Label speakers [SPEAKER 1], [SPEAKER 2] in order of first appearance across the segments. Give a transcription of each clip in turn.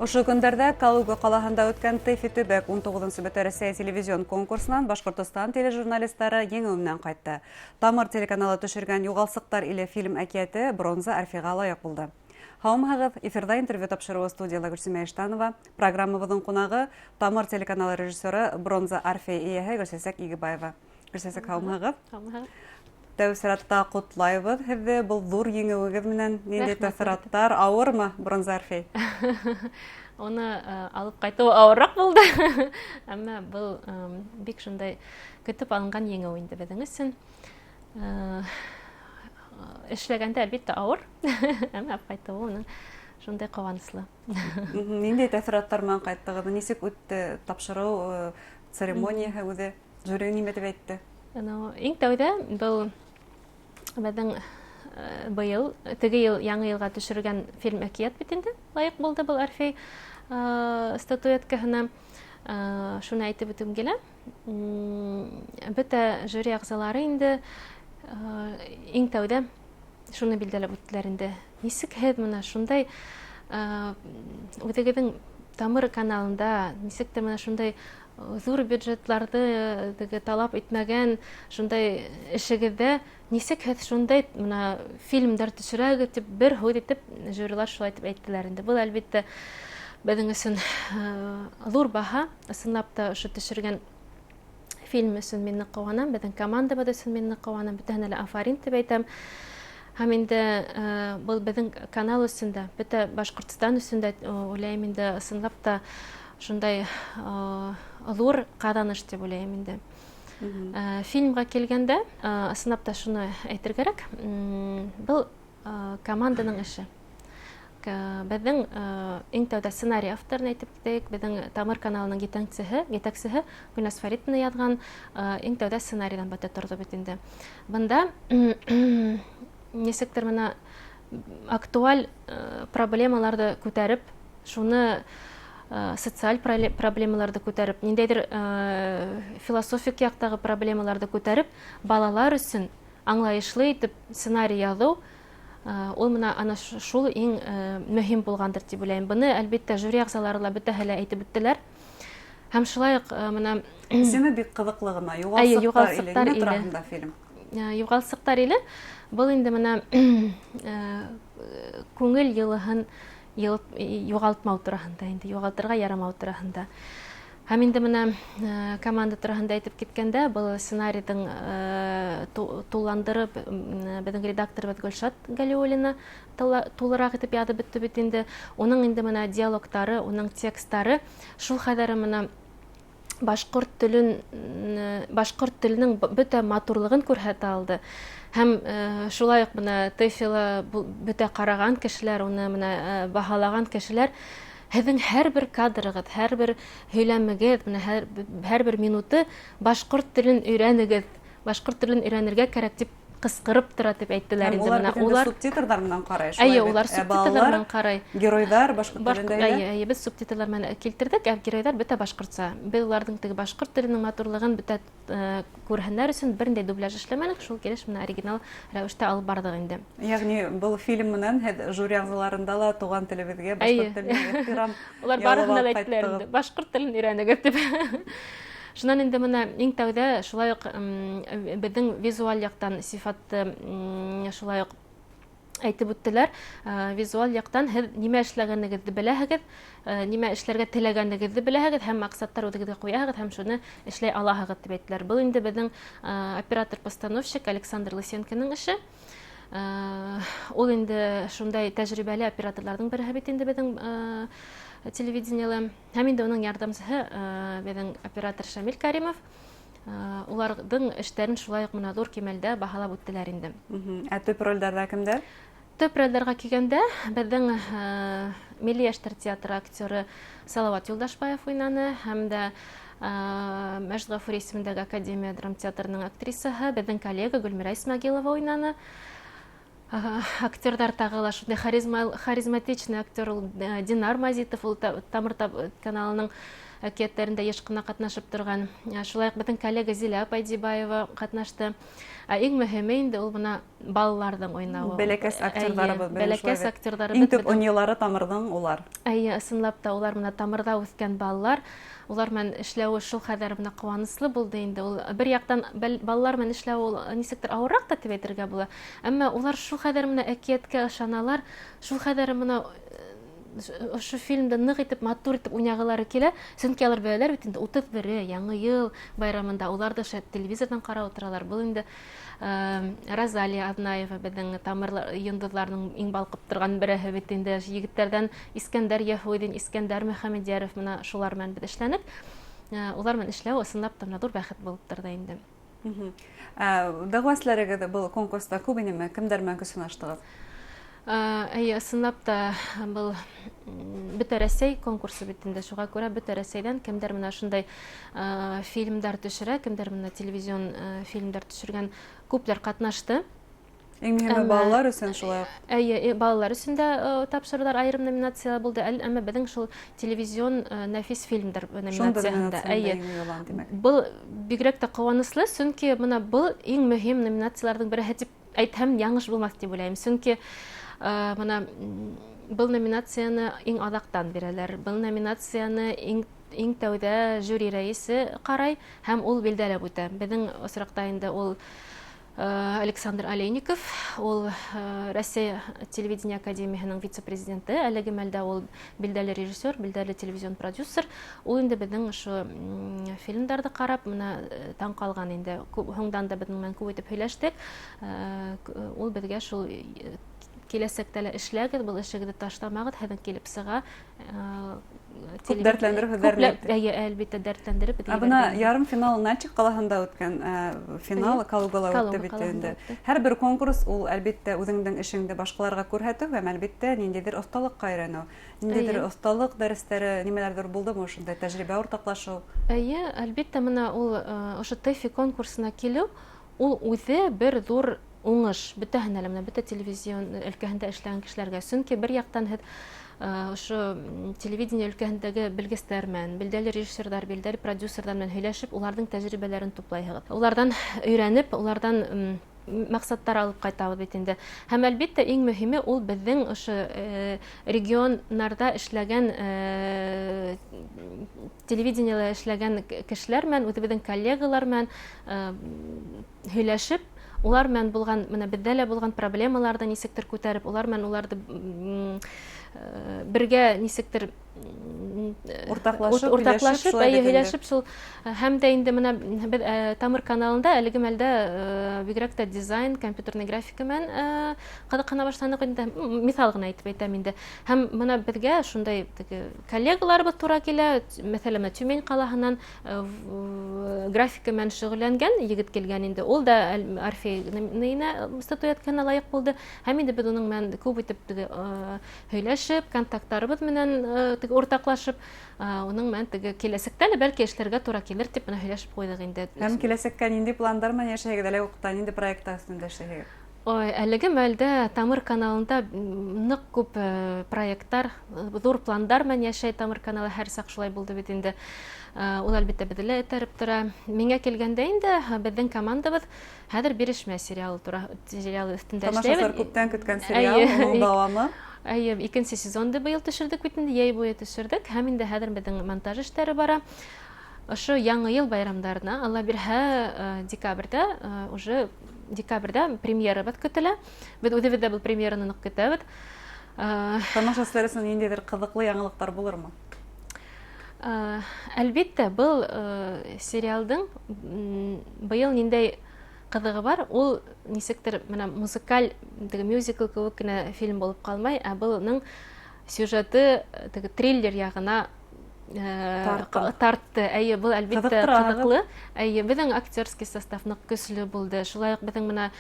[SPEAKER 1] Ошо көндәрҙә Калуга ҡалаһында үткән ТЭФИ төбәк 19-нсо Бөтә Рәсәй телевизион конкурсынан Башҡортостан тележурналистары еңеү менән ҡайтты. Тамыр телеканалы төшөргән Юғалсыҡтар иле фильм әкиәте бронза орфейға лайыҡ булды. Һаумыһығыҙ, эфирҙа интервью тапшырыуы, студияла Гөлсимә Иштанова. Программабыҙҙың ҡунағы — Тамыр телеканалы режиссеры, бронза орфей эйәһе Гөлсәсәк Игебаева. Гөлсәсәк, һаумыһығыҙ.
[SPEAKER 2] Һаумыһығыҙ.
[SPEAKER 1] Тәү сиратта ҡотлайбыҙ һеҙҙе был ҙур еңеүегеҙ менән. Ниндәй тәьҫораттар, ауырмы бронза орфей?
[SPEAKER 2] Уны алып ҡайтыуы ауырыраҡ булды, әммә был бик шундай көтөп алынған еңеү инде беҙҙең өсөн. Эшләгәндә, әлбиттә, ауыр, әммә алып ҡайтыуы уның шундай ҡыуаныслы.
[SPEAKER 1] Ниндәй тәьҫораттар менән ҡайттығыҙ? Нисек үтте тапшырыу церемонияһы үҙе? Жюри нимә тип әйтте?
[SPEAKER 2] Ну, иң тәүҙә был беҙҙең быйыл, теге йыл яңы йылға төшөрөлгән фильм әкиәт бит инде лайыҡ булды был орфей статуэткаһына. Шуны әйтеп үтем килә. Бөтә жюри ағзалары инде иң тәүҙә шуны билдәләп үттеләр инде. Нисек һеҙ мына шундай үҙегеҙҙең Тамыр каналында, нисек тә мына шундай ҙур бюджетларҙы теге талап итмәгән шундай эшегеҙҙә нисек һеҙ шундай мына фильмдар төшөрәгеҙ, тип бер һүҙ итеп жюрилар шулай итеп әйттеләр инде. Был, әлбиттә, беҙҙең өсөн ҙур баһа. Ысынлап та, ошо төшөргән фильм өсөн мин ныҡ ҡыуанам, беҙҙең командабыҙ өсөн мин ныҡ ҡыуанам, бөтәһенә лә афарин тип әйтәм. Һәм инде был беҙҙең канал өсөн дә, бөтә Башҡортостан өсөн дә, уйлайым инде, ысынлап та шундай ҙур ҡаҙаныш тип уйлайым инде. Фильмға килгәндә, ысынлап та шуны әйтер кәрәк, был команданың эше. Беҙҙең иң тәүҙә сценарий авторын әйтеп китәйек, беҙҙең Тамыр каналының етәксеһе Гөлназ Фәритовна яҙған иң тәүҙә сценарийҙан бөтә торҙо бит инде. Бында нисектер мына актуаль проблемаларҙы күтәреп, шуны социаль проблемаларҙы күтәреп, ниндәйҙер философик яҡтағы проблемаларҙы күтәреп, балалар өсөн аңлайышлы итеп сценарий яҙыу, ул мына ана шул иң мөһим булғандыр тип уйлайым. Быны, әлбиттә, жюри ағзалары ла бөтәһе лә әйтеп үттеләр. Һәм шулай уҡ мына
[SPEAKER 1] Исеме бик ҡыҙыҡлы ғына. Юғалсыҡтар иле. Нимә тураһында фильм?
[SPEAKER 2] Юғалсыҡтар иле был инде мына күңел йылыһын юғалтмау тураһында инде, юғалтырға ярамау тураһында. Һәм инде мына команда тураһында әйтеп киткәндә, был сценарийҙың тулландырып, беҙҙең редакторыбыҙ Гөлшат Галиуллина тулыраҡ итеп яҙып бөттө бит инде. Уның инде мына диалогтары, уның тексттары шул хәҙәре мына башҡорт теленең бөтә матурлығын күрһәтә алды. Һәм шулай уҡ мына ТЭФИла бөтә ҡараған кешеләр, уны мына баһалаған кешеләр: «Һеҙҙең һәр бер кадрығыҙ, һәр бер һөйләмегеҙ, мына һәр бер минуты башҡорт телен өйрәнегеҙ, башҡорт телен өйрәнергә кәрәк», — тип ҡысҡырып тора, тип әйттеләр инде.
[SPEAKER 1] Мына улар субтитрҙар менән ҡарай,
[SPEAKER 2] шулай? Эйе, улар субтитрҙар менән ҡарай.
[SPEAKER 1] Геройҙар башҡорт телендә?
[SPEAKER 2] Эйе, беҙ субтитрҙар менән килтерҙек, ә геройҙар бөтә башҡортса. Беҙ уларҙың теге башҡорт теленең матурлығын бөтә күрһеннәр өсөн бер ниндәй дубляж эшләмәнек, шул килеш менә оригинал рәүештә алып барҙыҡ инде.
[SPEAKER 1] Йәғни был фильм менән һеҙ жюри ағзаларында ла туған телебеҙгә, башҡорт теленә ихтирам
[SPEAKER 2] Улар барыһына ла әйттеләр инде, башҡорт телен өйрәнегеҙ, тип. Шунан инде мына иң тәүҙә шулай уҡ беҙҙең визуаль яҡтан сифатты шулай уҡ әйтеп үттеләр. Визуаль яҡтан һеҙ нимә эшләгәнегеҙҙе беләһегеҙ, нимә эшләргә теләгәнегеҙҙе беләһегеҙ һәм маҡсаттар үҙегеҙгә ҡуяһығыҙ һәм шуны эшләй алаһығыҙ, тип әйттеләр. Был инде беҙҙең оператор-постановщик Александр Лысенконың эше. Ул инде шундай тәжрибәле операторларҙың береһе бит инде беҙҙең телевидениела. Һәм инде уның ярҙамсыһы беҙҙең оператор Шамил Каримов. Уларҙың эштәрен шулай уҡ мына ҙур кимәлдә баһалап үттеләр инде.
[SPEAKER 1] Ә төп ролдәрҙә кемдәр?
[SPEAKER 2] Төп ролдәргә килгәндә, беҙҙең Милли йәштәр театры актеры Салават Юлдашбаев уйнаны һәм дә Мәжит Ғафури исемендәге академия драмтеатрының актрисаһы, беҙҙең коллега Гөлмирә Исмәғилова уйнаны. Актерҙар тағы ла шундай харизматичный актер ул Динар Мазитов, ул Тамыр каналының әкиәттәрендә йыш ҡына ҡатнашып торған. Шулай уҡ беҙҙең коллега Зилә апай Дибаева ҡатнашты. Ә иң мөһиме инде ул бына балаларҙың уйнауы.
[SPEAKER 1] Бәләкәс актерҙарыбыҙ.
[SPEAKER 2] Бәләкәс актерҙарыбыҙ.
[SPEAKER 1] Иң төп ынйылары Тамырҙың улар.
[SPEAKER 2] Эйе, ысынлап та улар менән Тамырҙа үҫкән балалар. Улар менән эшләүе шул хәҙәр менән ҡыуаныслы булды инде. Ул бер яҡтан балалар менән эшләү ул нисектер ауырыраҡ та тип әйтергә була. Әммә улар шул хәҙәр менән әкиәткә ышаналар, шул хәҙәр менән ошо фильмда ныҡ итеп, матур итеп уйнағылары килә. Сөнки алар беләләр бит инде 31-е Яңы йыл байрамында улар да шәт телевизорҙан ҡарап ултыралар. Был инде Розалия Аҙнаева беҙҙең Тамыр йондоҙҙарының иң балҡып торған береһе бит инде. Егеттәрҙән Искәндәр Яһүҙин, Искәндәр Мөхәммәдйәров, мына шулар менән беҙ эшләнек. Улар менән эшләү ысынлап та ҙур бәхет булып торҙо инде.
[SPEAKER 1] Дәғүәселәрегеҙ был конкурста күп инеме? Кемдәр менән көс һынаштығыҙ?
[SPEAKER 2] Эйе, ысынлап та был Бөтә Рәсәй конкурсы бит инде. Шуға күрә Бөтә Рәсәйҙән кемдәр менә шундай фильмдар төшөрә, кемдәр менә телевизион фильмдар төшөргән, күпләр ҡатнашты.
[SPEAKER 1] Иң мөһиме балалар өсөн шулай уҡ.
[SPEAKER 2] Эйе, балалар өсөн дә тапшырыуҙар айырым номинация булды. Әммә беҙҙең шул телевизион нәфис фильмдар номинацияһында. Эйе. Был бигерәк тә ҡыуаныслы, сөнки бына был иң мөһим номинацияларҙың береһе тип әйтһәм яңыш булмаҫ тип уйлайым. Сөнки бына был номинацияны иң аҙаҡтан бирәләр. Был номинацияны иң тәүҙә жюри рәйесе ҡарай һәм ул билдәләп үтә. Беҙҙең осраҡта инде ул Александр Олейников, ул Россия телевидение академияһының вице-президенты, әлеге мәлдә ул билдәле режиссер, билдәле телевизион продюсер. Ул инде беҙҙең ошо фильмдарҙы ҡарап, бына таң ҡалған инде. Һуңдан да беҙҙең менән күп итеп һөйләштек. Ул беҙгә шул киләсәктә лә эшләгеҙ, был эшегеҙҙе ташламағыҙ, һеҙҙең килеп сыға.
[SPEAKER 1] Күп дәртләндереп һүҙҙәрен әйтте.
[SPEAKER 2] Эйе, әлбиттә, дәртләндереп
[SPEAKER 1] Ә бына ярым финал Нальчик ҡалаһында үткән, финал Калугала үтте бит инде. Һәр бер конкурс ул әлбиттә үҙеңдең эшеңде башҡаларға күрһәтеү һәм әлбиттә ниндәйҙер оҫталыҡҡа өйрәнеү, ниндәйҙер оҫталыҡ дәрестәре, нимәләрҙер булдымы ошондай тәжрибә уртаҡлашыу?
[SPEAKER 2] Эйе, әлбиттә, бына ул ошо ТЭФИ конкурсына килеү, ул үҙе бер ҙур уңыш бөтәһенә лә, менә бөтә телевизион өлкәһендә эшләгән кешеләргә. Сөнки бер яҡтан һеҙ ошо телевидение өлкәһендәге белгестәр менән, билдәле режиссерҙар, билдәле продюсерҙар менән һөйләшеп, уларҙың тәжрибәләрен туплайһығыҙ. Уларҙан өйрәнеп, уларҙан маҡсаттар алып ҡайтабыҙ бит инде. Һәм әлбиттә иң мөһиме ул беҙҙең ошо регионнарҙа эшләгән, телевидениела эшләгән кешеләр менән, үҙебеҙҙең коллегалар менән һөйләшеп, улар менән булған, менә беҙҙә лә булған проблемаларҙы нисектер күтәреп, улар менән уларҙы бергә нисектер
[SPEAKER 1] уртаҡлашып,
[SPEAKER 2] уртаҡлашып,
[SPEAKER 1] шулай
[SPEAKER 2] эйе,
[SPEAKER 1] бит инде.
[SPEAKER 2] һөйләшеп шул. Һәм дә инде менә беҙ Тамыр каналында әлеге мәлдә бигерәк тә дизайн, компьютерный графика менән ҡыҙыҡһына башланыҡ инде, миҫал ғына әйтеп әйтәм инде. Һәм бына беҙгә шундай теге коллегаларыбыҙ тура килә, мәҫәлән, менә Тюмень ҡалаһынан графика менән шөғөлләнгән егет килгән инде. Ул да Орфей статуэткаһына лайыҡ булды. Һәм инде беҙ уның менән күп итеп теге һөйләшеп, контакттарыбыҙ менән теге уртаҡлашып, уның менән теге киләсәктә лә бәлки эшләргә тура килер тип бына һөйләшеп ҡуйҙыҡ инде.
[SPEAKER 1] Һәм киләсәккә ниндәй пландар менән йәшәйһегеҙ, әлеге ваҡытта ниндәй проекттар өҫтөндә эшләйһегеҙ?
[SPEAKER 2] Ой, әлеге мәлдә Тамыр каналында ныҡ күп проекттар, ҙур пландар менән йәшәй Тамыр каналы, һәр саҡ шулай булды бит инде. Ул әлбиттә беҙҙе лә этәреп тора. Миңә килгәндә инде беҙҙең командабыҙ хәҙер Бирешмә сериалы тура, сериалы өҫтөндә
[SPEAKER 1] Тамашасылар
[SPEAKER 2] эшләйбеҙ.
[SPEAKER 1] күптән көткән сериал,
[SPEAKER 2] Эйе.
[SPEAKER 1] уның дауамы.
[SPEAKER 2] Эйе, икенсе сезонды быйыл төшөрҙөк бит инде, йәй буйы төшөрҙөк. Һәм инде хәҙер беҙҙең монтаж эштәре бара. Ошо яңы йыл байрамдарына, Алла бирһә, декабрҙә, уже декабрҙә премьерабыҙ көтөлә. Беҙ үҙебеҙ дә был премьераны ныҡ көтәбеҙ.
[SPEAKER 1] Тамашасылар өсөн ниндәйҙер ҡыҙыҡлы яңылыҡтар булырмы?
[SPEAKER 2] Әлбиттә, был сериалдың быйыл ниндәй ҡыҙығы бар, ул нисектер менә музыкаль, теге мюзикл кеүек кенә фильм булып ҡалмай, ә былның сюжеты теге триллер яғына
[SPEAKER 1] Тартты.
[SPEAKER 2] тартты. Әйе, был әлбиттә
[SPEAKER 1] Ҡыҙыҡтыра.
[SPEAKER 2] ҡыҙыҡлы. Әйе, беҙҙең актерский состав ныҡ көслө булды. Шулай уҡ беҙҙең бына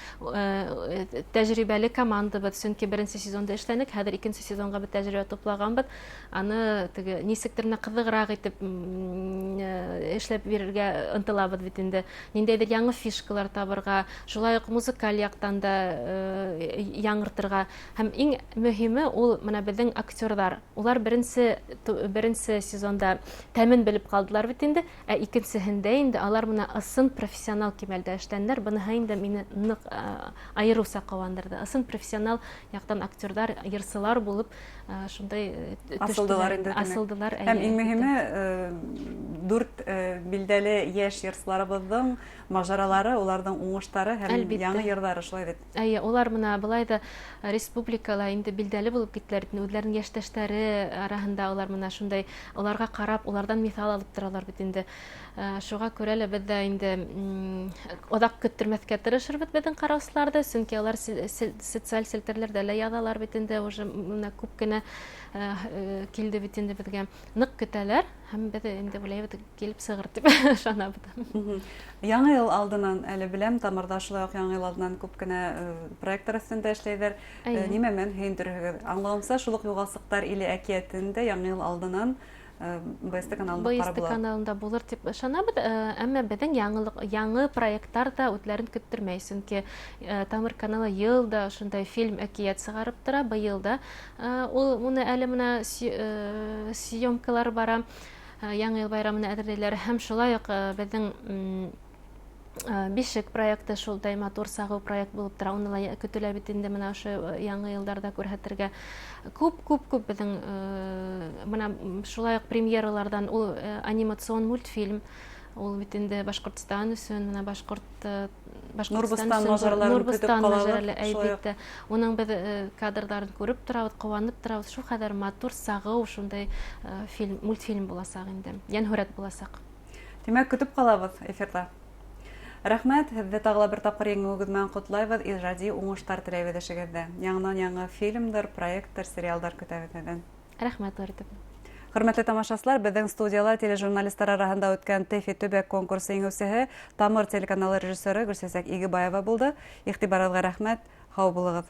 [SPEAKER 2] тәжрибәле командабыҙ, сөнки беренсе сезонда эшләнек, хәҙер икенсе сезонға беҙ тәжрибә туплағанбыҙ. Аны теге нисектер менә ҡыҙығыраҡ итеп эшләп бирергә ынтылабыҙ бит инде. Ниндәйҙер яңы фишкалар табырға, шулай уҡ музыкаль яҡтан да яңыртырға. Һәм иң мөһиме ул менә беҙҙең актерҙар. Улар беренсе сезонда Унда тәмен белеп ҡалдылар бит инде. Ә икенсеһендә инде алар бына ысын профессионал кимәлдә эшләнеләр. Быныһы инде мине ныҡ айырыуса ҡыуандырҙы. Ысын профессионал яҡтан актерҙар, йырсылар булып шундай
[SPEAKER 1] асылдылар инде.
[SPEAKER 2] Асылдылар.
[SPEAKER 1] Һәм иң мөһиме, 4 билдәле йәш йырсыларыбыҙҙың мажаралары, уларҙың уңыштары һәм яңы йырҙары, шулай бит.
[SPEAKER 2] Әйе, улар бына былай ҙа республикала инде билдәле булып киттеләр. Үҙҙәренең йәштәштәре араһында улар бына шундай, уларға ҡарап, уларҙан миҫал алып торалар бит инде. Шуға күрә лә беҙ дә инде оҙаҡ көттөрмәҫкә тырышырбыҙ беҙҙең ҡараусыларҙы, сөнки улар социаль селтәрләрҙә лә яҙалар бит инде, уже бына күп кенә килде бит инде беҙгә. Ныҡ көтәләр һәм беҙ инде уйлайбыҙ, килеп сығыр тип ышанабыҙ.
[SPEAKER 1] Яңы йыл алдынан әле беләм, Тамырҙа шулай уҡ яңы йыл алдынан күп кенә проекттар өҫтөндә эшләйҙәр. Нимә менән һөйөндөрөрһөгөҙ? Аңлауымса, шул уҡ Юғалсыҡтар иле әкиәтен дә яңы йыл алдынан БСТ каналында
[SPEAKER 2] ҡарап була. БСТ каналында булыр тип ышанабыҙ, әммә беҙҙең яңы проекттар ҙа үҙләрен көттөрмәй, сөнки Тамыр каналы йыл да ошондай фильм әкиәт сығарып тора, быйыл да ул уны әле бына съемкалар бара, яңы йыл байрамына әҙерләйләр, һәм шулай уҡ беҙҙең Бишек проекты шулдай матур сағыу проект булып тора, уны ла көтөлә бит инде бына ошо яңы йылдарҙа күрһәтергә. Күп, күп, күп беҙҙең бына шулай уҡ премьераларҙан ул анимацион мультфильм, ул бит инде Башҡортостан өсөн, бына
[SPEAKER 1] Башҡортостан өсөн
[SPEAKER 2] Нурбостан, әлбиттә. Уның беҙ кадрҙарын күреп торабыҙ, ҡыуанып торабыҙ, шул ҡәҙәр матур сағыу шундай фильм, мультфильм буласаҡ инде, йәнһүрәт буласаҡ.
[SPEAKER 1] Тимәк, көтөп ҡалабыҙ эфирҙа. Рәхмәт, һеҙҙе тағы ла бер тапҡыр еңеүегеҙ менән ҡотлайбыҙ, ижади уңыштар теләйбеҙ эшегеҙҙә. Яңынан-яңы фильмдар, проекттар, сериалдар көтәбеҙ һеҙҙән.
[SPEAKER 2] Рәхмәт, Лорита.
[SPEAKER 1] Хөрмәтле тамашасылар, беҙҙең студияла тележурналистар араһында үткән ТЭФИ төбәк конкурсы еңеүсеһе Тамыр телеканалы режиссеры Гөлсәсәк Игебаева булды. Иғтибарығыҙға рәхмәт, һау булығыҙ.